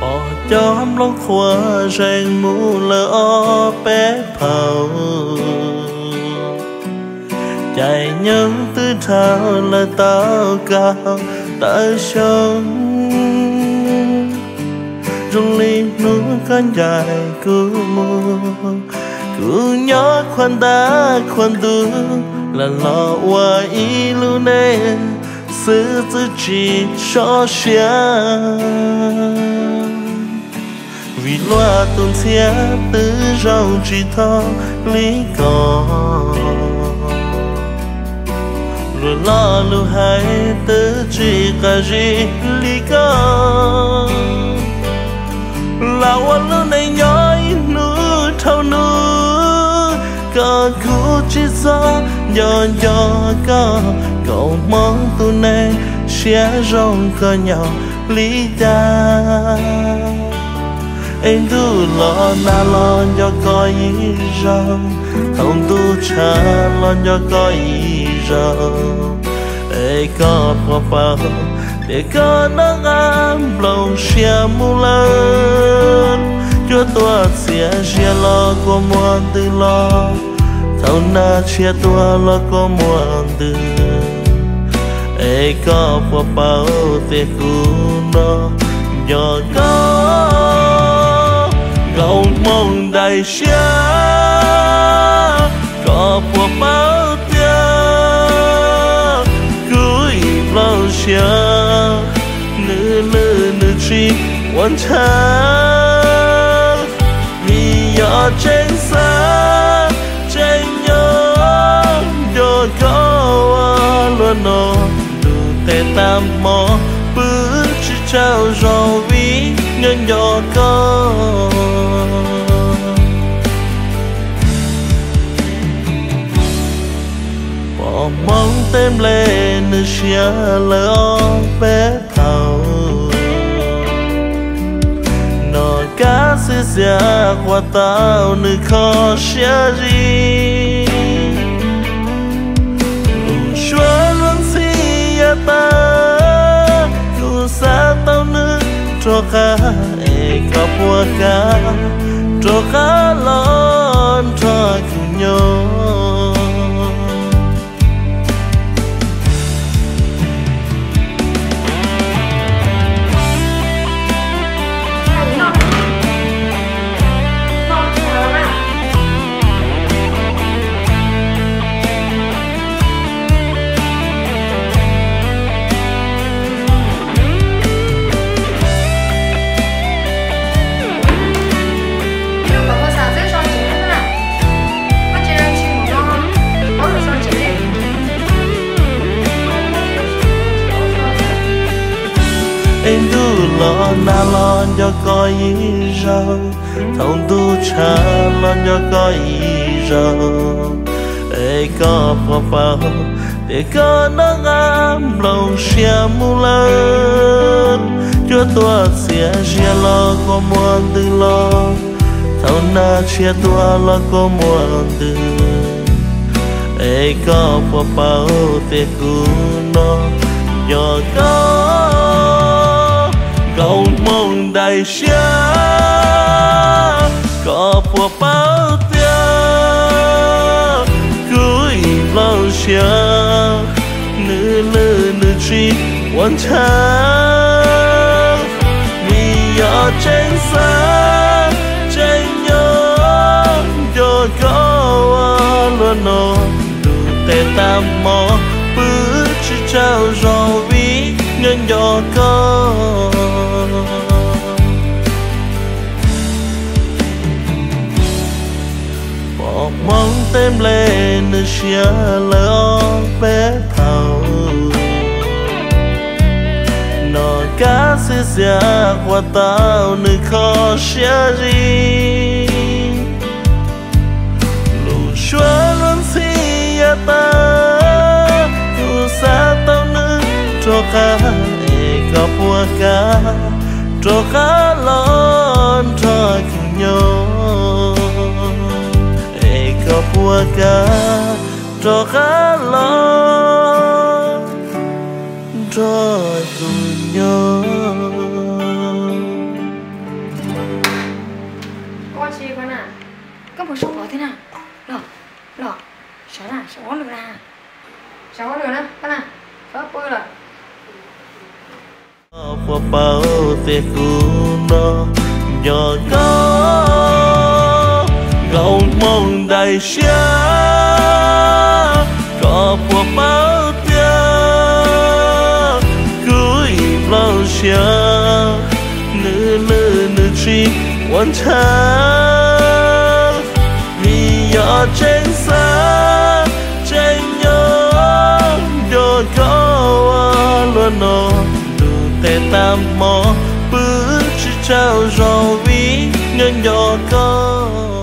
Pom cov nplooj qhuav zeeg mus lawm ob peb phaum, caij nyoog twb dhau lawm tau kaum tawm xyoo. Zoo li hnub koj ncaim kuv mus, kuv nyob khuam ntab khuam ntuv, lam los ua ib lub neej xwb txwj tsis sov siab. Vim luag tus ntxhiab twb zoo tsis thoob li ko, luag loj lus hais twb tsis qab zib li ko. Lam ua lub neej nyob ib hnub dhau hnub, kom kuv tsis txhob nco nco koj, kom hmoov tus neeg siab zoo koj nyob li cas. Es ntuj los nag los nco koj ib zaug, thaum ntuj tshav los nco koj ib zaug. Es koj puas paub tias koj noj qab nplooj siab mus lawm, cuab tuaj txias zias los kua muag ntws los, thaum nag tshiab tuaj los kua muag ntws. Es koj puas paub tias kuv no nco koj, nkaus hmoov daim siab. Koj puas paub tias kuv ib nplooj siab, nws lwj nws tsis ua ntshaw. Vim yog tseem xav tseem nyob nco koj ua luaj no, ntuj tej tag hmo pw tsis tsaug zog vim nyob nco koj. Pom hmoov tej nplej nws siav lawm ob peb thaum, noj kab xwb xiam quaj tau nws kho siab zim. Lub suab luag ntxhi yav tas, kuv xav tau nws rov qab, es koj puas kam rov qab los nrog kuv nyob. Es ntuj los nag los nco koj ib zaug, thaum ntuj tshav los nco koj ib zaug. Es koj puas paub tias koj noj qab nplooj siab mus lawm, cuab tuaj txias zias los kua muag ntws los, thaum nag tshiab tuaj los kua muag ntws. Es koj puas paub tias kuv no nco koj, nkaus hmoov daim siab. Koj puas paub tias kuv ib nplooj siab, nws lwj nws tsis ua ntshaw. Vim yog tseem xav tseem nyob nco koj ua luaj no, ntuj tej tag hmo pw tsis tsaug zog vim nyob nco koj. Pom hmoov tej nplej nws siav lawm ob peb thaum, noj kab xwb Xiam qhuas tau nws kho siab zim, lub suab luag ntxhi yav tag, kuv xav tau nws rov qab, es koj puas kam rov qab los nrog kuv nyob, es koj puas kam rov qab los nrog kuv nyob. Koj puas sov pov thiab na? Los, los, sawv na, sawv ob lwm na. Sawv ob lwm na, koj na, sawv pw lawm. Koj puas paub tias kuv no nco koj, nkauj hmoob daim siab. Koj puas paub tias kuv ib plawv siab, nws lwj nws tsis ua ntshaw, vim yog tseem xav tseem nyob, nco koj ua luaj no, ntuj qe tag hmo pw tsis tsaug zog vim nco nco koj.